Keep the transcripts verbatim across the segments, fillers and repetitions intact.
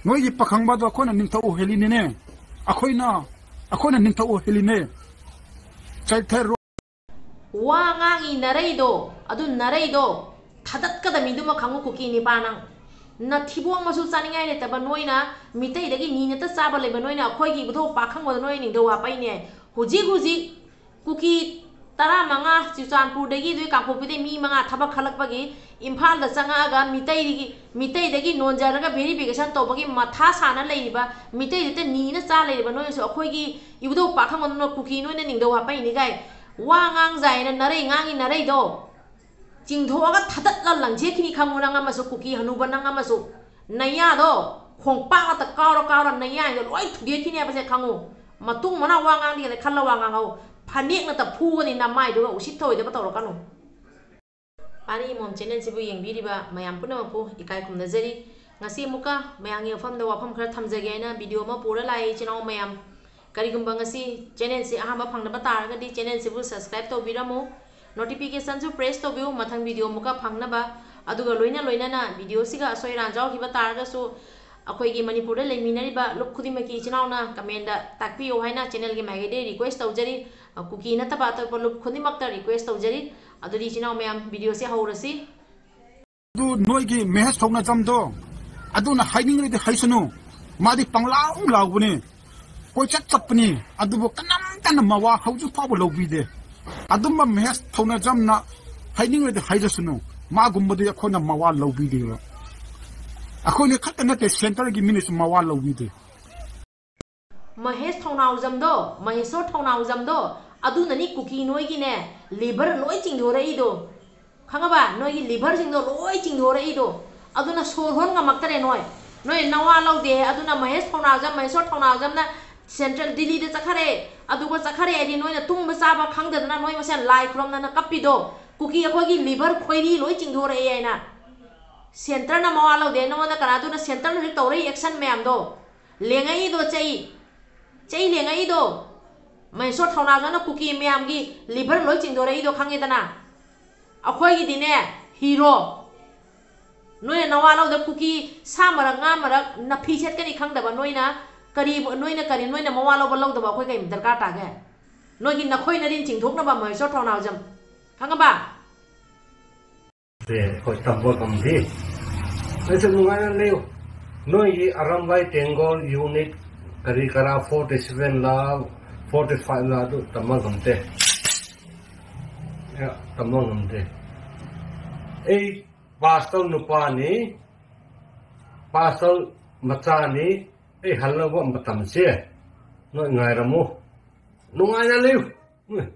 ꯅꯣꯏꯒꯤ ꯄꯥꯈꯪꯕꯗꯣ ꯑꯩꯈꯣꯏꯅ ꯅꯤꯡꯊꯧ ꯑꯣꯏꯍꯜꯂꯤꯅꯤꯅꯦ꯫ ꯑꯩꯈꯣꯏꯅ, ꯑꯩꯈꯣꯏꯅ ꯅꯤꯡꯊꯧ ꯑꯣꯏꯍꯜꯂꯤꯅꯦ꯫ ꯆꯩꯊꯔꯣ꯫ ꯋꯥ ꯉꯥꯡꯉꯤ ꯅꯔꯩꯗꯣ, ꯑꯗꯨ ꯅꯔꯩꯗꯣ ꯊꯥꯗꯠꯀꯗꯕꯅꯤꯗꯨꯃ ꯈꯪꯉꯨ, ꯀꯨꯀꯤ ꯅꯤꯄꯥ ꯅꯪ꯫ ꯅꯊꯤꯕꯣꯡ ꯃꯁꯨ ꯆꯥꯅꯤꯡꯉꯥꯏ ꯂꯩꯇꯕ ꯅꯣꯏꯅ, ꯃꯤꯇꯩꯗꯒꯤ ꯅꯤꯅꯇ ꯆꯥꯕ ꯂꯩꯕ ꯅꯣꯏꯅ ꯑꯩꯈꯣꯏꯒꯤ ꯏꯕꯨꯙꯧ ꯄꯥꯈꯪꯕꯗ ꯅꯣꯏ ꯅꯤꯡꯊꯧ ꯍꯥꯞꯄꯛꯏꯅꯦ꯫ ꯍꯧꯖꯤꯛ ꯍꯧꯖꯤꯛ ꯀꯨꯀꯤ ꯇꯔꯥꯃꯉꯥ ꯆꯨꯔꯆꯥꯟꯄꯨꯔꯗꯒꯤ, ꯑꯗꯨꯒꯤ ꯀꯥꯡꯄꯣꯛꯄꯤꯗꯒꯤ ꯃꯤ ꯃꯉꯥ ꯊꯕꯛ ꯈꯜꯂꯛꯄꯒꯤ ꯏꯝꯐꯥꯜꯗ ꯆꯪꯉꯛꯑꯒ ꯃꯤꯇꯩꯒꯤ, ꯃꯤꯇꯩꯗꯒꯤ ꯅꯣꯟꯖꯔꯒ verification ꯇꯧꯕꯒꯤ ꯃꯊꯥ ꯁꯥꯅ ꯂꯩꯔꯤꯕ, ꯃꯤꯇꯩꯗꯇ ꯅꯤꯅ ꯆꯥ ꯂꯩꯔꯤꯕ ꯅꯣꯏꯅꯁꯨ ꯑꯩꯈꯣꯏꯒꯤ ꯏꯕꯨꯙꯧ ꯄꯥꯈꯪꯕꯗꯨꯅ ꯀꯨꯀꯤ ꯅꯣꯏꯅ ꯅꯤꯡꯊꯧ ꯍꯥꯞꯄꯛꯏꯅꯤ ꯀꯥꯏ ꯋꯥ ꯉꯥꯡꯖꯥꯏꯅ ꯅꯔꯩ ꯉꯥꯡꯉꯤ ꯅꯔꯩꯗꯣ ꯆꯤꯡꯊꯣꯛꯑꯒ ꯊꯥꯗꯠꯂ ꯂꯪꯖꯦꯠꯈꯤꯅꯤ ꯈꯪꯉꯨ, ꯅꯪ ꯑꯃꯁꯨ, ꯀꯨꯀꯤ ꯍꯅꯨꯕ ꯅꯪ ꯑꯃꯁꯨ꯫ ꯅꯌꯥꯗꯣ ꯈꯣꯡꯄꯥꯛ ꯉꯥꯛꯇ ꯀꯥꯎꯔ ꯀꯥꯎꯔ ꯅꯌꯥꯗꯣ ꯂꯣꯏ ꯊꯨꯗꯦꯛꯈꯤꯅꯦꯕꯁꯦ ꯈꯪꯉꯨ꯫ ꯃꯇꯨꯡ ꯃꯅꯥꯎ ꯋꯥ ꯉꯥꯡꯗꯦꯅ ꯈꯜꯂ ꯋꯥ ꯉꯥꯡꯍꯧ꯫ ꯐꯅꯦꯛꯅꯇ ꯐꯨꯒꯅꯤ ꯅꯃꯥꯏꯗꯨꯒ, ꯎꯁꯤꯠ ꯊꯑꯣꯏꯗꯕ ꯇꯧꯔꯛꯀꯅꯨ꯫ ꯄꯥꯔꯤ ꯃꯣꯝ ꯆꯦꯅꯦꯜꯁꯤꯕꯨ ꯌꯦꯡꯕꯤꯔꯤꯕ ꯃꯌꯥꯝ ꯄꯨꯝꯅꯃꯛꯄꯨ ꯏꯀꯥꯏ ꯈꯨꯝꯅꯖꯔꯤ꯫ ꯉꯁꯤ ꯑꯃꯨꯛꯀ ꯃꯌꯥꯝꯒꯤ ꯃꯐꯝꯗ ꯋꯥꯐꯝ ꯈꯔ ꯊꯝꯖꯒꯦ ꯍꯥꯏꯅ ꯚꯤꯗꯤꯑꯣ ꯑꯃ ꯄꯨꯔ ꯂꯥꯛꯑꯦ ꯏꯆꯤꯟ ꯏꯅꯥꯎ ꯃꯌꯥꯝ꯫ ꯀꯔꯤꯒꯨꯝꯕ ꯉꯁꯤ ꯆꯦꯅꯦꯜꯁꯤ ꯑꯍꯥꯟꯕ ꯐꯪꯅꯕ ꯇꯥꯔꯒꯗꯤ ꯆꯦꯅꯦꯜꯁꯤꯕꯨ subscribe ꯇꯧꯕꯤꯔꯝꯃꯨ, notificationꯁꯨ press ꯇꯧꯕꯤꯌꯨ꯫ ꯃꯊꯪ ꯚꯤꯗꯤꯑꯣ ꯑꯃꯨꯛꯀ ꯐꯪꯅꯕ, ꯑꯗꯨꯒ ꯂꯣꯏꯅ ꯂꯣꯏꯅꯅ ꯚꯤꯗꯤꯑꯣꯁꯤꯒ ꯑꯁꯣꯏ ꯑꯔꯥꯟ ꯌꯥꯎꯈꯤꯕ ꯇꯥꯔꯒꯁꯨ ꯑꯩꯈꯣꯏꯒꯤ ꯃꯅꯤꯄꯨꯔꯗ ꯂꯩꯃꯤꯟꯅꯔꯤꯕ ꯂꯨꯞ ꯈꯨꯗꯤꯡꯃꯛꯀꯤ ꯏꯆꯤꯟ ꯏꯅꯥꯎꯅ commentꯗ ꯇꯥꯛꯄꯤꯌꯨ ꯍꯥꯏꯅ ꯆꯦꯅꯦꯜꯒꯤ ꯃꯥꯏꯀꯩꯗꯒꯤ request ꯇꯧꯖꯔꯤ꯫ ꯀꯨꯀꯤ ꯅꯠꯇꯕ ꯑꯇꯣꯞꯄ ꯂꯨꯞ ꯈꯨꯗꯤꯡꯃꯛꯇ request ꯇꯧꯖꯔꯤ꯫ ꯑꯗꯨꯗꯤ ꯏꯆꯤꯟ ꯏꯅꯥꯎ ꯃꯌꯥꯝ ꯚꯤꯗꯤꯑꯣꯁꯦ ꯍꯧꯔꯁꯤ꯫ ꯑꯗꯨ ꯅꯣꯏꯒꯤ ꯃꯍꯦꯁ ꯊꯧꯅꯥꯖꯝꯗꯣ, ꯑꯗꯨꯅ ꯍꯥꯏꯅꯤꯡꯂꯗꯤ ꯍꯥꯏꯁꯅꯨ, ꯃꯥꯗꯤ ꯄꯪꯂꯥꯎ ꯂꯥꯎꯕꯅꯤ, ꯀꯣꯏꯆꯠ ꯆꯠꯄꯅꯤ, ꯑꯗꯨꯕꯨ ꯀꯅꯥꯝꯇꯅ ꯃꯋꯥ ꯍꯧꯖꯤꯛ ꯐꯥꯎꯕ ꯂꯧꯕꯤꯗꯦ꯫ ꯑꯗꯨꯝꯕ ꯃꯍꯦꯁ ꯊꯧꯅꯥꯖꯝꯅ ꯍꯥꯏꯅꯤꯡꯂꯗꯤ ꯍꯥꯏꯖꯁꯅꯨ, ꯃꯥꯒꯨꯝꯕꯗꯤ ꯑꯩꯈꯣꯏꯅ ꯃꯋꯥ ꯂꯧꯕꯤꯗꯦꯕ꯫ ꯑꯩꯈꯣꯏꯅ ꯈꯛꯇ ꯅꯠꯇꯦ, centreꯒꯤ ꯃꯤꯅꯁꯨ ꯃꯋꯥ ꯂꯧꯕꯤꯗꯦ꯫ ꯃꯍꯦꯁ ꯊꯧꯅꯥꯎꯖꯝꯗꯣ, ꯃꯍꯦꯁꯣꯔ ꯊꯧꯅꯥꯎꯖꯝꯗꯣ, ꯑꯗꯨꯅꯅꯤ ꯀꯨꯀꯤ ꯅꯣꯏꯒꯤꯅꯦ liver ꯂꯣꯏ ꯆꯤꯡꯊꯣꯔꯛꯏꯗꯣ꯫ ꯈꯪꯉꯕ? ꯅꯣꯏꯒꯤ liverꯁꯤꯡꯗꯣ ꯂꯣꯏ ꯆꯤꯡꯊꯣꯔꯛꯏꯗꯣ꯫ ꯑꯗꯨꯅ ꯁꯣꯔ ꯍꯣꯟ ꯉꯝꯃꯛꯇꯔꯦ ꯅꯣꯏ꯫ ꯅꯣꯏ ꯅꯋꯥ ꯂꯧꯗꯦ꯫ ꯑꯗꯨꯅ ꯃꯍꯦꯁ ꯊꯧꯅꯥꯎꯖꯝ, ꯃꯍꯦꯁꯣꯔ ꯊꯧꯅꯥꯎꯖꯝꯅ central ꯗꯤꯜꯂꯤꯗ ꯆꯠꯈꯔꯦ, ꯑꯗꯨꯒ ꯆꯠꯈꯔꯦ ꯍꯥꯏꯗꯤ ꯅꯣꯏꯅ ꯇꯨꯝꯕ ꯆꯥꯕ ꯈꯪꯗꯗꯅ ꯅꯣꯏ ꯃꯁꯦꯟ ꯂꯥꯏ ꯈꯨꯔꯝꯗꯅ ꯀꯞꯄꯤꯗꯣ꯫ ꯀꯨꯀꯤ ꯑꯩꯈꯣꯏꯒꯤ liver ꯈꯣꯏꯔꯤ ꯂꯣꯏ ꯆꯤꯡꯊꯣꯔꯛꯑꯦ ꯍꯥꯏꯅ꯫ Centreꯅ ꯃꯋꯥ ꯂꯧꯗꯦ꯫ ꯅꯉꯣꯟꯗ ꯀꯅꯥꯗꯨꯅ centreꯅ ꯍꯧꯖꯤꯛ ꯇꯧꯔꯛꯏ action ꯃꯌꯥꯝꯗꯣ? ꯂꯦꯡꯉꯛꯏꯗꯣ ꯆꯩ, ꯆꯩ ꯂꯦꯡꯉꯛꯏꯗꯣ꯫ ꯃꯍꯦꯁꯣꯔ ꯊꯧꯅꯥꯎꯖꯝꯅ ꯀꯨꯀꯤ ꯃꯌꯥꯝꯒꯤ liver ꯂꯣꯏ ꯆꯤꯡꯊꯣꯔꯛꯏꯗꯣ ꯈꯪꯉꯦꯗꯅ꯫ ꯑꯩꯈꯣꯏꯒꯤꯗꯤꯅꯦ, hero꯫ ꯅꯣꯏꯅ ꯅꯋꯥ ꯂꯧꯗ ꯀꯨꯀꯤ ꯁꯥ ꯃꯔꯛ, ꯉꯥ ꯃꯔꯛ, ꯅꯐꯤ ꯁꯦꯠꯀꯅꯤ ꯈꯪꯗꯕ ꯅꯣꯏꯅ ꯀꯔꯤ, ꯅꯣꯏꯅ ꯀꯔꯤ, ꯅꯣꯏꯅ ꯃꯋꯥ ꯂꯧꯕ ꯂꯧꯗꯕ ꯑꯩꯈꯣꯏ ꯀꯔꯤ ꯗꯔꯀꯥꯔ ꯇꯥꯒꯦ? ꯅꯣꯏꯒꯤ ꯅꯈꯣꯏ ꯅꯔꯤꯟ ꯆꯤꯡꯊꯣꯛꯅꯕ ꯃꯍꯦꯁꯣꯔ ꯊꯧꯅꯥꯎꯖꯝ꯫ ꯈꯪꯉꯕ? ꯁꯦ ꯑꯩꯈꯣꯏ ꯇꯝꯕ ꯉꯝꯗꯦ꯫ ꯅꯣꯏꯁꯨ ꯅꯨꯡꯉꯥꯏꯅ ꯂꯩꯌꯨ꯫ ꯅꯣꯏꯒꯤ ꯑꯔꯝꯕꯥꯏ ꯇꯦꯡꯒꯣꯜ ꯌꯨꯅꯤꯠ ꯀꯔꯤ ꯀꯔꯥ ꯐꯣꯔꯇꯤ ꯁꯚꯦꯟ ꯂꯥ, ꯐꯣꯔꯇꯤ ꯐꯥꯏꯚ ꯂꯥ ꯑꯗꯨ ꯇꯝꯕ ꯉꯝꯗꯦ꯫ ꯑꯦ, ꯇꯝꯕ ꯉꯝꯗꯦ꯫ ꯑꯩ ꯄꯥꯁꯇꯔ ꯅꯨꯄꯥꯅꯤ, ꯄꯥꯁꯇꯔ ꯃꯆꯥꯅꯤ꯫ ꯑꯩ ꯍꯜꯂꯛꯄ ꯃꯇꯝꯁꯦ ꯅꯣꯏ ꯉꯥꯏꯔꯝꯃꯨ꯫ ꯅꯨꯡꯉꯥꯏꯅ ꯂꯩꯌꯨ꯫ ꯎꯝ꯫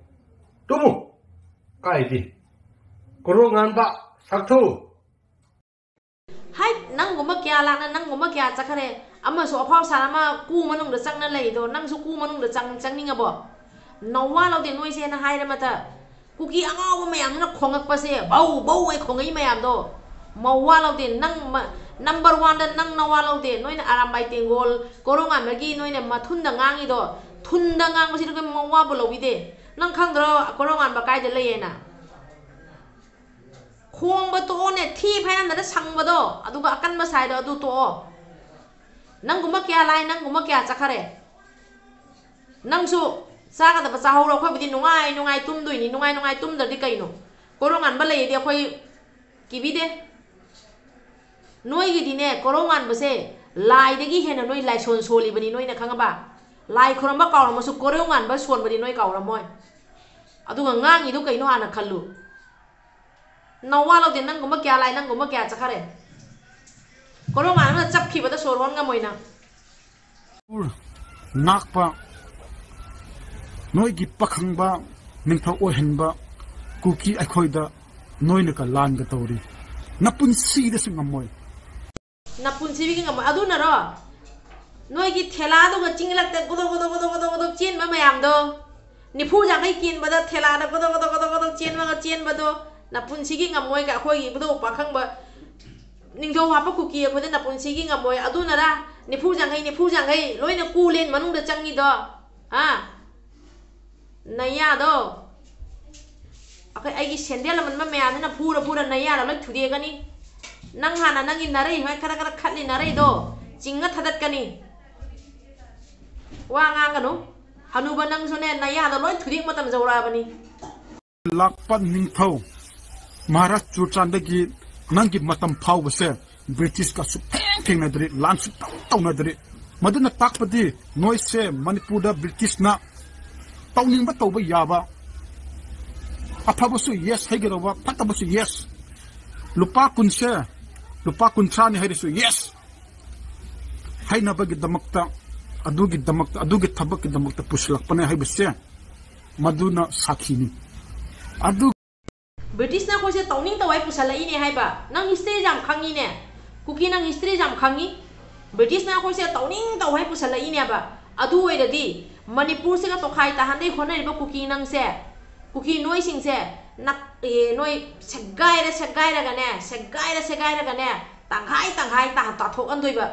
ꯇꯨꯝꯃꯨ꯫ ꯀꯥꯏꯗꯤ꯫ ꯀꯣꯔꯧꯉꯥꯟꯕ ꯁꯛꯊꯨ꯫ ꯍꯥꯏ, ꯅꯪꯒꯨꯝꯕ ꯀꯌꯥ ꯂꯥꯛꯅ, ꯅꯪꯒꯨꯝꯕ ꯀꯌꯥ ꯆꯠꯈꯔꯦ꯫ ꯑꯃꯁꯨ ꯑꯐꯥꯎ ꯁꯥꯔ ꯑꯃ ꯀꯨ ꯃꯅꯨꯡꯗ ꯆꯪꯅ ꯂꯩꯗꯣ, ꯅꯪꯁꯨ ꯀꯨ ꯃꯅꯨꯡꯗ ꯆꯪ-, ꯆꯪꯅꯤꯡꯉꯕꯣ? ꯅꯋꯥ ꯂꯧꯗꯦ ꯅꯣꯏꯁꯦꯅ ꯍꯥꯏꯔ ꯃꯇ ꯀꯨꯀꯤ ꯑꯉꯥꯎꯕ ꯃꯌꯥꯝꯗꯨꯅ ꯈꯣꯡꯉꯛꯄꯁꯦ, ꯕꯧ ꯕꯧ ꯑꯩ ꯈꯣꯡꯉꯛꯏ ꯃꯌꯥꯝꯗꯣ꯫ ꯃꯋꯥ ꯂꯧꯗꯦ꯫ ꯅꯪ ꯃ-, ꯅꯝꯕꯔ ꯋꯥꯟꯗ ꯅꯪ ꯅꯋꯥ ꯂꯧꯗꯦ꯫ ꯅꯣꯏꯅ ꯑꯔꯥꯝꯕꯥꯏ ꯇꯦꯡꯒꯣꯜ, ꯀꯣꯔꯧꯉꯥꯟꯕꯒꯤ ꯅꯣꯏꯅ ꯃꯊꯨꯟꯗ ꯉꯥꯡꯉꯤꯗꯣ, ꯊꯨꯟꯗ ꯉꯥꯡꯕꯁꯤꯗ ꯃꯋꯥꯕꯨ ꯂꯧꯕꯤꯗꯦ꯫ ꯅꯪ ꯈꯪꯗ꯭ꯔꯣ ꯀꯣꯔꯧꯉꯥꯟꯕ ꯀꯥꯏꯗ ꯂꯩꯌꯦꯅ? ꯈꯣꯡꯕ ꯇꯣꯛꯑꯣꯅꯦ, ꯊꯤ ꯐꯥꯏꯔꯝꯗꯅ ꯁꯪꯕꯗꯣ, ꯑꯗꯨꯒ ꯑꯀꯟꯕ ꯁꯥꯏꯗꯣ ꯑꯗꯨ ꯇꯣꯛꯑꯣ꯫ ꯅꯪꯒꯨꯝꯕ ꯀꯌꯥ ꯂꯥꯏ, ꯅꯪꯒꯨꯝꯕ ꯀꯌꯥ ꯆꯠꯈꯔꯦ꯫ ꯅꯪꯁꯨ ꯆꯥꯒꯗꯕ ꯆꯥꯍꯧꯔꯣ꯫ ꯑꯩꯈꯣꯏꯕꯨꯗꯤ ꯅꯨꯡꯉꯥꯏ ꯅꯨꯡꯉꯥꯏ ꯇꯨꯝꯗꯣꯏꯅꯤ꯫ ꯅꯨꯡꯉꯥꯏ ꯅꯨꯡꯉꯥꯏ ꯇꯨꯝꯗ꯭ꯔꯗꯤ ꯀꯩꯅꯣ? ꯀꯣꯔꯧꯉꯥꯟꯕ ꯂꯩꯔꯗꯤ ꯑꯩꯈꯣꯏ ꯀꯤꯕꯤꯗꯦ꯫ ꯅꯣꯏꯒꯤꯗꯤꯅꯦ, ꯀꯣꯔꯧꯉꯥꯟꯕꯁꯦ ꯂꯥꯏꯗꯒꯤ ꯍꯦꯟꯅ ꯅꯣꯏ ꯂꯥꯏꯁꯣꯟ ꯁꯣꯜꯂꯤꯕꯅꯤ, ꯅꯣꯏꯅ ꯈꯪꯉꯕ? ꯂꯥꯏ ꯈꯨꯔꯝꯕ ꯀꯥꯎꯔꯝꯃꯁꯨ ꯀꯣꯔꯧꯉꯥꯟꯕ ꯁꯣꯟꯕꯗꯤ ꯅꯣꯏ ꯀꯥꯎꯔꯝꯃꯣꯏ꯫ ꯑꯗꯨꯒ ꯉꯥꯡꯉꯤꯗꯣ ꯀꯩꯅꯣ ꯍꯥꯟꯅ ꯈꯜꯂꯨ꯫ ꯅꯋꯥ ꯂꯧꯗꯦ, ꯅꯪꯒꯨꯝꯕ ꯀꯌꯥ ꯂꯥꯏ, ꯅꯪꯒꯨꯝꯕ ꯀꯌꯥ ꯆꯠꯈꯔꯦ꯫ ꯀꯣꯔꯧꯉꯥꯟꯕꯅ ꯆꯞꯈꯤꯕꯗ ꯁꯣꯔ ꯍꯣꯟ ꯉꯝꯃꯣꯏ ꯅꯪ꯫ ꯉꯥꯛꯄ, ꯅꯣꯏꯒꯤ ꯄꯥꯈꯪꯕ ꯅꯤꯡꯊꯧ ꯑꯣꯏꯍꯟꯕ ꯀꯨꯀꯤ ꯑꯩꯈꯣꯏꯗ ꯅꯣꯏꯅꯒ ꯂꯥꯟꯒ ꯇꯧꯔꯤ꯫ ꯅꯄꯨꯟꯁꯤꯗꯁꯨ ꯉꯝꯃꯣꯏ꯫ ꯅꯄꯨꯟꯁꯤꯒꯤ ꯉꯝꯃꯣꯏ꯫ ꯑꯗꯨꯅꯔꯣ ꯅꯣꯏꯒꯤ ꯊꯦꯂꯥꯗꯨꯒ ꯆꯤꯡꯂꯛꯇ ꯒꯣꯗꯣꯛ ꯒꯣꯗꯣꯛ ꯒꯣꯗꯣꯛ ꯒꯣꯗꯣꯛ ꯒꯣꯗꯣꯛ ꯆꯦꯟꯕ ꯃꯌꯥꯝꯗꯣ, ꯅꯤꯐꯨ ꯌꯥꯡꯈꯩ ꯀꯦꯟꯕꯗ ꯊꯦꯂꯥꯗ ꯒꯣꯗꯣꯛ ꯒꯣꯗꯣꯛ ꯒꯣꯗꯣꯛ ꯒꯣꯗꯣꯛ ꯆꯦꯟꯕꯒ ꯆꯦꯟꯕꯗꯣ ꯅꯄꯨꯟꯁꯤꯒꯤ ꯉꯝꯃꯣꯏꯒ ꯑꯩꯈꯣꯏꯒꯤ ꯏꯕꯨꯙꯧ ꯄꯥꯈꯪꯕ ꯅꯤꯡꯊꯧ ꯍꯥꯞꯄ ꯀꯨꯀꯤ ꯑꯩꯈꯣꯏꯗ ꯅꯄꯨꯟꯁꯤꯒꯤ ꯉꯝꯃꯣꯏ꯫ ꯑꯗꯨꯅꯔ ꯅꯤꯐꯨ ꯌꯥꯡꯈꯩ, ꯅꯤꯐꯨ ꯌꯥꯡꯈꯩ ꯂꯣꯏꯅ ꯀꯨ ꯂꯦꯟ ꯃꯅꯨꯡꯗ ꯆꯪꯉꯤꯗꯣ? ꯍꯥ? ꯅꯌꯥꯗꯣ ꯑꯩꯈꯣꯏ ꯑꯩꯒꯤ ꯁꯦꯟꯗꯦꯜ ꯑꯃꯟꯕ ꯃꯌꯥꯝꯁꯤꯅ ꯐꯨꯔ ꯐꯨꯔ ꯅꯌꯥꯗ ꯂꯣꯏ ꯊꯨꯗꯦꯛꯀꯅꯤ꯫ ꯅꯪ ꯍꯥꯟꯅ ꯅꯪꯒꯤ ꯅꯔꯩ ꯍꯣꯏ ꯈꯔ ꯈꯔ ꯈꯠꯂꯤ ꯅꯔꯩꯗꯣ ꯆꯤꯡꯉ ꯊꯥꯗꯠꯀꯅꯤ꯫ ꯋꯥ ꯉꯥꯡꯒꯅꯨ꯫ ꯍꯅꯨꯕ ꯅꯪꯁꯨꯅꯦ ꯅꯌꯥꯗꯣ ꯂꯣꯏ ꯊꯨꯗꯦꯛ ꯃꯇꯝ ꯌꯧꯔꯛꯑꯕꯅꯤ꯫ ꯂꯥꯛꯄ ꯅꯤꯡꯊꯧ ꯃꯍꯥꯔꯥꯖ ꯆꯨꯔꯆꯥꯟꯗꯒꯤ ꯅꯪꯒꯤ ꯃꯇꯝ ꯐꯥꯎꯕꯁꯦ ꯕ꯭ꯔꯤꯇꯤꯁꯀ ꯁꯨꯛꯊꯦꯡ ꯊꯦꯡꯅꯗ꯭ꯔꯤ, ꯂꯥꯟ ꯁꯨꯛꯇꯧ ꯇꯧꯅꯗ꯭ꯔꯤ꯫ ꯃꯗꯨꯅ ꯇꯥꯛꯄꯗꯤ ꯅꯣꯏꯁꯦ ꯃꯅꯤꯄꯨꯔꯗ ꯕ꯭ꯔꯤꯇꯤꯁꯅ ꯇꯧꯅꯤꯡꯕ ꯇꯧꯕ ꯌꯥꯕ, ꯑꯐꯕꯁꯨ ꯌꯦꯁ ꯍꯩꯒꯗꯧꯕ, ꯐꯠꯇꯕꯁꯨ ꯌꯦꯁ, ꯂꯨꯄꯥ ꯀꯨꯟꯁꯦ ꯂꯨꯄꯥ ꯀꯨꯟꯊ꯭ꯔꯥꯅꯤ ꯍꯥꯏꯔꯁꯨ ꯌꯦꯁ ꯍꯩꯅꯕꯒꯤꯗꯃꯛꯇ, ꯑꯗꯨꯒꯤꯗꯃꯛꯇ, ꯑꯗꯨꯒꯤ ꯊꯕꯛꯀꯤꯗꯃꯛꯇ ꯄꯨꯁꯤꯜꯂꯛꯄꯅꯦ ꯍꯥꯏꯕꯁꯦ ꯃꯗꯨꯅ ꯁꯥꯈꯤꯅꯤ꯫ ꯑꯗꯨ ꯕ꯭ꯔꯤꯇꯤꯁꯅ ꯑꯩꯈꯣꯏꯁꯦ ꯇꯧꯅꯤꯡ ꯇꯧ ꯍꯥꯏ ꯄꯨꯁꯜꯂꯛꯏꯅꯦ ꯍꯥꯏꯕ꯫ ꯅꯪ ꯍꯤꯁꯇ꯭ꯔꯤꯁꯦ ꯌꯥꯝ ꯈꯪꯉꯤꯅꯦ꯫ ꯀꯨꯀꯤ, ꯅꯪ ꯍꯤꯁꯇ꯭ꯔꯤꯁꯦ ꯌꯥꯝ ꯈꯪꯉꯤ꯫ ꯕ꯭ꯔꯤꯇꯤꯁꯅ ꯑꯩꯈꯣꯏꯁꯦ ꯇꯧꯅꯤꯡ ꯇꯧ ꯍꯥꯏ ꯄꯨꯁꯜꯂꯛꯏꯅꯦꯕ꯫ ꯑꯗꯨ ꯑꯣꯏꯔꯗꯤ ꯃꯅꯤꯄꯨꯔꯁꯤꯒ ꯇꯣꯈꯥꯏ ꯇꯥꯍꯟꯗꯦ ꯍꯣꯠꯅꯔꯤꯕ ꯀꯨꯀꯤ ꯅꯪꯁꯦ, ꯀꯨꯀꯤ ꯅꯣꯏꯁꯤꯡꯁꯦ ꯅꯛ-, ꯑꯦ, ꯅꯣꯏ ꯁꯦꯒꯥꯏꯔ ꯁꯦꯒꯥꯏꯔꯒꯅꯦ, ꯁꯦꯒꯥꯏꯔ ꯁꯦꯒꯥꯏꯔꯒꯅꯦ, ꯇꯪꯈꯥꯏ ꯇꯪꯈꯥꯏ ꯇꯥ-, ꯇꯥꯊꯣꯛꯍꯟꯗꯣꯏꯕ꯫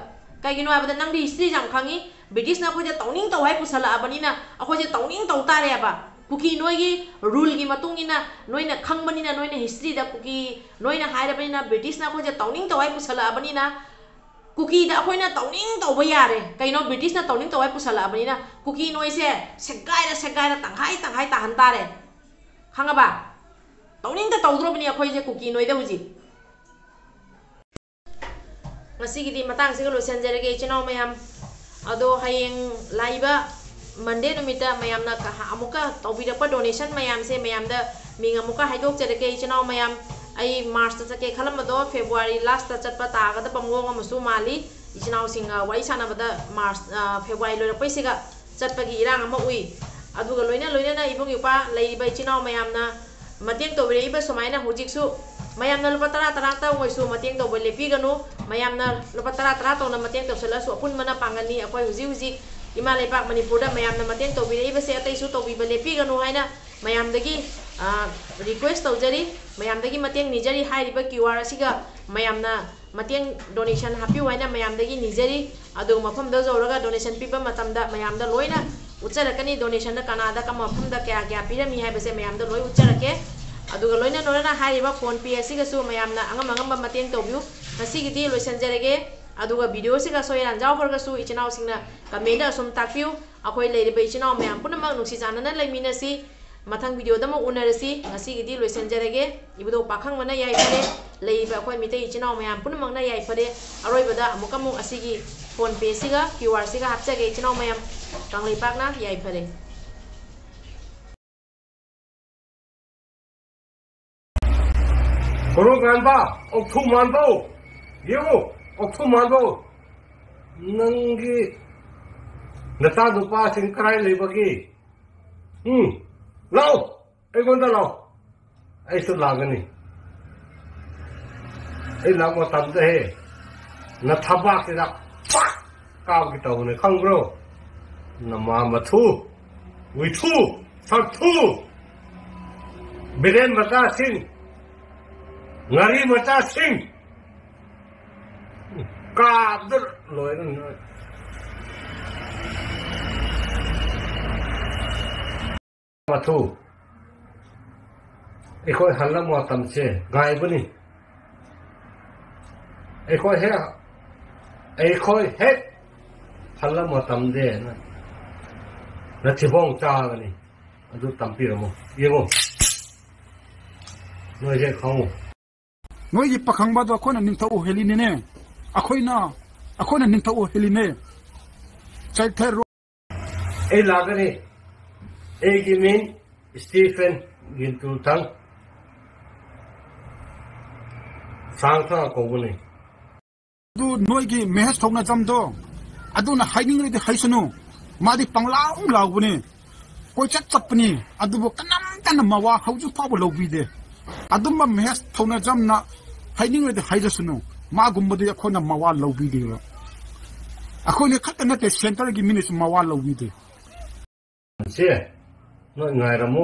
ꯀꯩꯒꯤꯅꯣ ꯍꯥꯏꯕꯗ ꯅꯪꯗꯤ ꯍꯤꯁꯇ꯭ꯔꯤꯁꯦ ꯌꯥꯝ ꯈꯪꯉꯤ꯫ ꯕ꯭ꯔꯤꯇꯤꯁꯅ ꯑꯩꯈꯣꯏꯁꯦ ꯇꯧꯅꯤꯡ ꯇꯧ ꯍꯥꯏ ꯄꯨꯁꯜꯂꯛꯑꯕꯅꯤꯅ ꯑꯩꯈꯣꯏꯁꯦ ꯇꯧꯅꯤꯡ ꯇꯧ ꯇꯥꯔꯦꯕ꯫ ꯀꯨꯀꯤ ꯅꯣꯏꯒꯤ ꯔꯨꯜꯒꯤ ꯃꯇꯨꯡ ꯏꯟꯅ ꯅꯣꯏꯅ ꯈꯪꯕꯅꯤꯅ, ꯅꯣꯏꯅ ꯍꯤꯁꯇ꯭ꯔꯤꯗ ꯀꯨꯀꯤ ꯅꯣꯏꯅ ꯍꯥꯏꯔꯕꯅꯤꯅ, ꯕ꯭ꯔꯤꯇꯤꯁꯅ ꯑꯩꯈꯣꯏꯁꯦ ꯇꯧꯅꯤꯡ ꯇꯧ ꯍꯥꯏ ꯄꯨꯁꯜꯂꯛꯑꯕꯅꯤꯅ ꯀꯨꯀꯤꯗ ꯑꯩꯈꯣꯏꯅ ꯇꯧꯅꯤꯡ ꯇꯧꯕ ꯌꯥꯔꯦ꯫ ꯀꯩꯅꯣ ꯕ꯭ꯔꯤꯇꯤꯁꯅ ꯇꯧꯅꯤꯡ ꯇꯧ ꯍꯥꯏ ꯄꯨꯁꯜꯂꯛꯑꯕꯅꯤꯅ ꯀꯨꯀꯤ ꯅꯣꯏꯁꯦ ꯁꯦꯒꯥꯏꯔ ꯁꯦꯒꯥꯏꯔ ꯇꯪꯈꯥꯏ ꯇꯪꯈꯥꯏ ꯇꯥꯍꯟ ꯇꯥꯔꯦ꯫ ꯈꯪꯉꯕ? ꯇꯧꯅꯤꯡꯗ ꯇꯧꯗ꯭ꯔꯣꯕꯅꯤ ꯑꯩꯈꯣꯏꯁꯦ ꯀꯨꯀꯤ ꯅꯣꯏꯗ ꯍꯧꯖꯤꯛ꯫ ꯉꯁꯤꯒꯤꯗꯤ ꯃꯇꯥꯡꯁꯤꯒ ꯂꯣꯏꯁꯤꯟꯖꯔꯒꯦ ꯏꯆꯤꯟ ꯏꯅꯥꯎ ꯃꯌꯥꯝ꯫ ꯑꯗꯣ ꯍꯌꯦꯡ ꯂꯥꯛꯏꯕ ꯃꯟꯗꯦ ꯅꯨꯃꯤꯠꯇ ꯃꯌꯥꯝꯅ ꯀ-, ꯑꯃꯨꯛꯀ ꯇꯧꯕꯤꯔꯛꯄ ꯗꯣꯅꯦꯁꯟ ꯃꯌꯥꯝꯁꯦ ꯃꯌꯥꯝꯗ ꯃꯤꯡ ꯑꯃꯨꯛꯀ ꯍꯥꯏꯗꯣꯛꯆꯔꯛꯀꯦ ꯏꯆꯤꯟ ꯏꯅꯥꯎ ꯃꯌꯥꯝ꯫ ꯑꯩ ꯃꯥꯔꯁꯇ ꯆꯠꯀꯦ ꯈꯜꯂꯝꯕꯗꯣ ꯐꯦꯕ꯭ꯔꯨꯋꯥꯔꯤ ꯂꯥꯁꯇ ꯆꯠꯄ ꯇꯥꯒꯗꯕ ꯃꯑꯣꯡ ꯑꯃꯁꯨ ꯃꯥꯜꯂꯤ꯫ ꯏꯆꯤꯟ ꯏꯅꯥꯎꯁꯤꯡꯒ ꯋꯥꯔꯤ ꯁꯥꯟꯅꯕꯗ ꯃꯥꯔꯁ, ꯑ, ꯐꯦꯕ꯭ꯔꯨꯋꯥꯔꯤ ꯂꯣꯏꯔꯛꯄꯩꯁꯤꯒ ꯆꯠꯄꯒꯤ ꯏꯔꯥꯡ ꯑꯃ ꯎꯏ꯫ ꯑꯗꯨꯒ ꯂꯣꯏꯅ ꯂꯣꯏꯅꯅ ꯏꯕꯨꯡ ꯏꯄ꯭ꯋꯥ ꯂꯩꯔꯤꯕ ꯏꯆꯤꯟ ꯏꯅꯥꯎ ꯃꯌꯥꯝꯅ ꯃꯇꯦꯡ ꯇꯧꯕꯤꯔꯛꯏꯕ ꯁꯨꯃꯥꯏꯅ ꯍꯧꯖꯤꯛꯁꯨ ꯃꯌꯥꯝꯅ ꯂꯨꯄꯥ ꯇꯔꯥ ꯇꯔꯥꯇ ꯑꯣꯏꯁꯨ ꯃꯇꯦꯡ ꯇꯧꯕ ꯂꯦꯞꯄꯤꯒꯅꯨ꯫ ꯃꯌꯥꯝꯅ ꯂꯨꯄꯥ ꯇꯔꯥ ꯇꯔꯥ ꯇꯧꯅ ꯃꯇꯦꯡ ꯇꯧꯁꯜꯂꯁꯨ ꯑꯄꯨꯟꯕꯅ ꯄꯥꯡꯒꯜꯅꯤ꯫ ꯑꯩꯈꯣꯏ ꯍꯧꯖꯤꯛ ꯍꯧꯖꯤꯛ ꯏꯃꯥ ꯂꯩꯕꯥꯛ ꯃꯅꯤꯄꯨꯔꯗ ꯃꯌꯥꯝꯅ ꯃꯇꯦꯡ ꯇꯧꯕꯤꯔꯛꯏꯕꯁꯦ ꯑꯇꯩꯁꯨ ꯇꯧꯕꯤꯕ ꯂꯦꯞꯄꯤꯒꯅꯨ ꯍꯥꯏꯅ ꯃꯌꯥꯝꯗꯒꯤ, ꯑ, ꯔꯤꯀ꯭ꯋꯦꯁ ꯇꯧꯖꯔꯤ, ꯃꯌꯥꯝꯗꯒꯤ ꯃꯇꯦꯡ ꯅꯤꯖꯔꯤ꯫ ꯍꯥꯏꯔꯤꯕ ꯀ꯭ꯌꯨ ꯑꯥꯔ ꯑꯁꯤꯒ ꯃꯌꯥꯝꯅ ꯃꯇꯦꯡ ꯗꯣꯅꯦꯁꯟ ꯍꯥꯞꯄꯤꯌꯨ ꯍꯥꯏꯅ ꯃꯌꯥꯝꯗꯒꯤ ꯅꯤꯖꯔꯤ꯫ ꯑꯗꯨꯒ ꯃꯐꯝꯗ ꯌꯧꯔꯒ ꯗꯣꯅꯦꯁꯟ ꯄꯤꯕ ꯃꯇꯝꯗ ꯃꯌꯥꯝꯗ ꯂꯣꯏꯅ ꯎꯠꯆꯔꯛꯀꯅꯤ꯫ ꯗꯣꯅꯦꯁꯟꯗ ꯀꯅꯥꯗ ꯀꯔꯝꯕ ꯃꯐꯝꯗ ꯀꯌꯥ ꯀꯌꯥ ꯄꯤꯔꯝꯃꯤ ꯍꯥꯏꯕꯁꯦ ꯃꯌꯥꯝꯗ ꯂꯣꯏ ꯎꯠꯆꯔꯛꯀꯦ꯫ ꯑꯗꯨꯒ ꯂꯣꯏꯅ ꯂꯣꯏꯅꯅ ꯍꯥꯏꯔꯤꯕ PhonePe ꯑꯁꯤꯒꯁꯨ ꯃꯌꯥꯝꯅ ꯑꯉꯝ ꯑꯉꯝꯕ ꯃꯇꯦꯡ ꯇꯧꯕꯤꯌꯨ꯫ ꯉꯁꯤꯒꯤꯗꯤ ꯂꯣꯏꯁꯤꯟꯖꯔꯒꯦ꯫ ꯑꯗꯨꯒ video ꯁꯤꯒ ꯑꯁꯣꯏ ꯑꯔꯥꯟ ꯌꯥꯎꯈ꯭ꯔꯒꯁꯨ ꯏꯆꯤꯟ ꯏꯅꯥꯎꯁꯤꯡꯅ comment ꯑꯁꯨꯝ ꯇꯥꯛꯄꯤꯌꯨ꯫ ꯑꯩꯈꯣꯏ ꯂꯩꯔꯤꯕ ꯏꯆꯤꯟ ꯏꯅꯥꯎ ꯃꯌꯥꯝ ꯄꯨꯝꯅꯃꯛ ꯅꯨꯡꯁꯤ ꯆꯥꯟꯅꯅ ꯂꯩꯃꯤꯟꯅꯁꯤ꯫ ꯃꯊꯪ video ꯗ ꯑꯃꯨꯛ ꯎꯅꯔꯁꯤ꯫ ꯉꯁꯤꯒꯤꯗꯤ ꯂꯣꯏꯁꯤꯟꯖꯔꯒꯦ꯫ ꯏꯕꯨꯙꯧ ꯄꯥꯈꯪꯕꯅ ꯌꯥꯏꯐꯔꯦ꯫ ꯂꯩꯔꯤꯕ ꯑꯩꯈꯣꯏ ꯃꯤꯇꯩ ꯏꯆꯤꯟ ꯏꯅꯥꯎ ꯃꯌꯥꯝ ꯄꯨꯝꯅꯃꯛꯅ ꯌꯥꯏꯐꯔꯦ꯫ ꯑꯔꯣꯏꯕꯗ ꯑꯃꯨꯛꯀ ꯑꯃꯨꯛ ꯑꯁꯤꯒꯤ PhonePe ꯁꯤꯒ QR ꯁꯤꯒ ꯍꯥꯞꯆꯒꯦ ꯏꯆꯤꯟ ꯏꯅꯥꯎ ꯃꯌꯥꯝ꯫ ꯀꯪꯂꯩꯄꯥꯛꯅ ꯌꯥꯏꯐꯔꯦ꯫ ꯀꯣꯔꯧꯉꯥꯟꯕ, ꯑꯣꯛꯊꯨ ꯃꯥꯟꯕꯧ, ꯌꯦꯡꯉꯨ, ꯑꯣꯛꯊꯨ ꯃꯥꯟꯕꯧ, ꯅꯪꯒꯤ ꯅꯆꯥ ꯅꯨꯄꯥꯁꯤꯡ ꯀꯗꯥꯏ ꯂꯩꯕꯒꯦ? ꯎꯝ, ꯂꯥꯛꯑꯣ, ꯑꯩꯉꯣꯟꯗ ꯂꯥꯛꯑꯣ, ꯑꯩꯁꯨ ꯂꯥꯛꯀꯅꯤ꯫ ꯑꯩ ꯂꯥꯛꯄ ꯃꯇꯝꯗ ꯍꯦ, ꯅꯊꯕꯥꯛꯁꯤꯗ ꯄꯥꯛ ꯀꯥꯞꯀꯦ ꯇꯧꯕꯅꯦ, ꯈꯪꯕ꯭ꯔꯣ? ꯅꯃꯥ ꯃꯊꯨ, ꯎꯏꯊꯨ, ꯁꯛꯊꯨ, ꯕꯤꯔꯦꯟ ꯃꯆꯥꯁꯤꯡ, ꯉꯥꯔꯤ ꯃꯆꯥꯁꯤꯡ, ꯀꯥꯞꯗ ꯂꯣꯏꯔꯦ ꯅꯣꯏ꯫ ꯃꯊꯨ, ꯑꯩꯈꯣꯏ ꯍꯜꯂꯛ ꯃꯇꯝꯁꯦ ꯉꯥꯏꯕꯅꯤ꯫ ꯑꯩꯈꯣꯏ ꯍꯦꯛ, ꯑꯩꯈꯣꯏ ꯍꯦꯛ ꯍꯜꯂꯛ ꯃꯇꯝꯗ ꯅ-, ꯅꯊꯤꯕꯣꯡ ꯆꯥꯒꯅꯤ꯫ ꯑꯗꯨ ꯇꯝꯕꯤꯔꯝꯃꯣ꯫ ꯌꯦꯡꯉꯣ꯫ ꯅꯣꯏꯁꯦ ꯈꯪꯉꯨ꯫ ꯅꯣꯏꯒꯤ ꯄꯥꯈꯪꯕꯗꯣ ꯑꯩꯈꯣꯏꯅ ꯅꯤꯡꯊꯧ ꯑꯣꯏꯍꯜꯂꯤꯅꯤꯅꯦ꯫ ꯑꯩꯈꯣꯏꯅ, ꯑꯩꯈꯣꯏꯅ ꯅꯤꯡꯊꯧ ꯑꯣꯏꯍꯜꯂꯤꯅꯦ꯫ ꯆꯩꯊꯔꯣ꯫ ꯑꯩ ꯂꯥꯛꯀꯅꯤ꯫ ꯑꯩꯒꯤ ꯃꯤꯡ ꯁ꯭ꯇꯤꯐꯦꯟ ꯒꯤꯟꯇꯨꯊꯪ ꯁꯥꯡꯊꯥ ꯀꯧꯕꯅꯤ꯫ ꯑꯗꯨ ꯅꯣꯏꯒꯤ ꯃꯍꯦꯁ ꯊꯧꯅꯥꯖꯝꯗꯣ, ꯑꯗꯨꯅ ꯍꯥꯏꯅꯤꯡꯂꯗꯤ ꯍꯥꯏꯁꯅꯨ꯫ ꯃꯥꯗꯤ ꯄꯪꯂꯥꯎ ꯂꯥꯎꯕꯅꯤ, ꯀꯣꯏꯆꯠ ꯆꯠꯄꯅꯤ, ꯑꯗꯨꯕꯨ ꯀꯅꯥꯝꯇꯅ ꯃꯋꯥ ꯍꯧꯖꯤꯛ ꯐꯥꯎꯕ ꯂꯧꯕꯤꯗꯦ꯫ ꯑꯗꯨꯝꯕ ꯃꯍꯦꯁ ꯊꯧꯅꯥꯖꯝꯅ ꯍꯥꯏꯅꯤꯡꯂꯗꯤ ꯍꯥꯏꯖꯁꯅꯨ, ꯃꯥꯒꯨꯝꯕꯗꯤ ꯑꯩꯈꯣꯏꯅ ꯃꯋꯥ ꯂꯧꯕꯤꯗꯦꯕ꯫ ꯑꯩꯈꯣꯏꯅ ꯈꯛꯇ ꯅꯠꯇꯦ, centre ꯒꯤ ꯃꯤꯅꯁꯨ ꯃꯋꯥ ꯂꯧꯕꯤꯗꯦ꯫ ꯁꯦ, ꯅꯣꯏ ꯉꯥꯏꯔꯝꯃꯨ꯫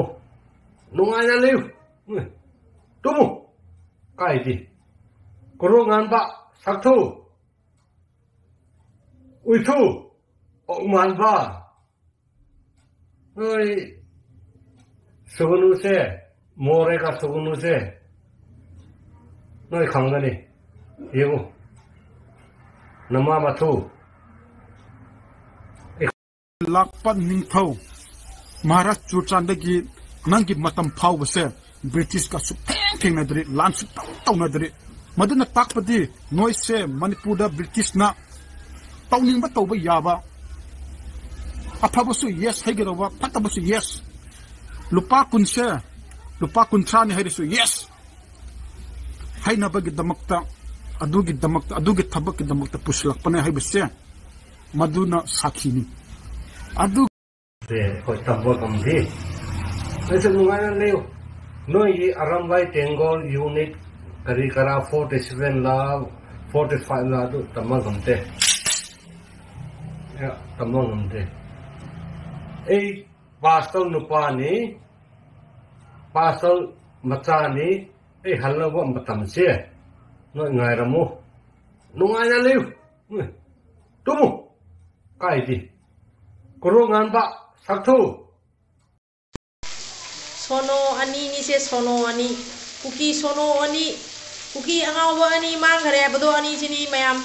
ꯅꯨꯡꯉꯥꯏꯅ ꯂꯩꯌꯨ꯫ ꯎꯝ꯫ ꯇꯨꯝꯃꯨ꯫ ꯀꯥꯏꯗꯤ? ꯀꯣꯔꯧꯉꯥꯟꯕ, ꯁꯛꯊꯨ, ꯎꯏꯊꯨ, ꯑꯣꯛ ꯃꯥꯟꯕ꯫ ꯅꯣꯏ ꯁꯨꯒꯅꯨꯁꯦ, ꯃꯣꯔꯦꯒ ꯁꯨꯒꯅꯨꯁꯦ ꯅꯣꯏ ꯈꯪꯒꯅꯤ꯫ ꯌꯦꯡꯉꯨ, ꯅꯃꯥ ꯃꯊꯨ꯫ ꯂꯥꯛꯄ ꯅꯤꯡꯊꯧ ꯃꯍꯥꯔꯥꯖ ꯆꯨꯔꯆꯥꯟꯗꯒꯤ ꯅꯪꯒꯤ ꯃꯇꯝ ꯐꯥꯎꯕꯁꯦ ꯕ꯭ꯔꯤꯇꯤꯁꯀ ꯁꯨꯛꯊꯦꯡ ꯊꯦꯡꯅꯗ꯭ꯔꯤ, ꯂꯥꯟ ꯁꯨꯛꯇꯧ ꯇꯧꯅꯗ꯭ꯔꯤ꯫ ꯃꯗꯨꯅ ꯇꯥꯛꯄꯗꯤ ꯅꯣꯏꯁꯦ ꯃꯅꯤꯄꯨꯔꯗ ꯕ꯭ꯔꯤꯇꯤꯁꯅ ꯇꯧꯅꯤꯡꯕ ꯇꯧꯕ ꯌꯥꯕ, ꯑꯐꯕꯁꯨ ꯌꯦꯁ ꯍꯥꯏꯒꯗꯧꯕ, ꯐꯠꯇꯕꯁꯨ ꯌꯦꯁ꯫ ꯂꯨꯄꯥ ꯀꯨꯟꯁꯦ, ꯂꯨꯄꯥ ꯀꯨꯟꯊ꯭ꯔꯥꯅꯤ ꯍꯥꯏꯔꯁꯨ ꯌꯦꯁ ꯍꯥꯏꯅꯕꯒꯤꯗꯃꯛꯇ, ꯑꯗꯨꯒꯤꯗꯃꯛꯇ, ꯑꯗꯨꯒꯤ ꯊꯕꯛꯀꯤꯗꯃꯛꯇ ꯄꯨꯁꯤꯜꯂꯛꯄꯅꯦ ꯍꯥꯏꯕꯁꯦ ꯃꯗꯨꯅ ꯁꯥꯈꯤꯅꯤ꯫ ꯑꯗꯨ ꯁꯦ ꯑꯩꯈꯣꯏ ꯇꯝꯕ ꯉꯝꯗꯦ꯫ ꯑꯩꯁꯨ ꯅꯨꯡꯉꯥꯏꯅ ꯂꯩꯌꯨ꯫ ꯅꯣꯏꯒꯤ ꯑꯔꯝꯕꯥꯏ ꯇꯦꯡꯒꯣꯜ ꯌꯨꯅꯤꯠ ꯀꯔꯤ ꯀꯔꯥ ꯐꯣꯔꯇꯤ ꯁꯚꯦꯟ ꯂꯥ, ꯐꯣꯔꯇꯤ ꯐꯥꯏꯚ ꯂꯥ ꯑꯗꯨ ꯇꯝꯕ ꯉꯝꯗꯦ꯫ ꯌꯥ, ꯇꯝꯕ ꯉꯝꯗꯦ꯫ ꯑꯩ ꯄꯥꯁꯇꯔ ꯅꯨꯄꯥꯅꯤ, ꯄꯥꯁꯇꯔ ꯃꯆꯥꯅꯤ꯫ ꯑꯩ ꯍꯜꯂꯛꯄ ꯃꯇꯝꯁꯦ ꯅꯣꯏ ꯉꯥꯏꯔꯝꯃꯨ꯫ ꯅꯨꯡꯉꯥꯏꯅ ꯂꯩꯌꯨ꯫ ꯎꯝ꯫ ꯇꯨꯝꯃꯨ꯫ ꯀꯥꯏꯗꯦ꯫ ꯀꯣꯔꯧꯉꯥꯟꯕ ꯁꯛꯊꯨ꯫ ꯁꯣꯅꯣ ꯑꯅꯤꯅꯤꯁꯦ, ꯁꯣꯅꯣ ꯑꯅꯤ꯫ ꯀꯨꯀꯤ ꯁꯣꯅꯣ ꯑꯅꯤ, ꯀꯨꯀꯤ ꯑꯉꯥꯎꯕ ꯑꯅꯤ ꯃꯥꯡꯈꯔꯦ ꯍꯥꯏꯕꯗꯣ ꯑꯅꯤꯁꯤꯅꯤ ꯃꯌꯥꯝ꯫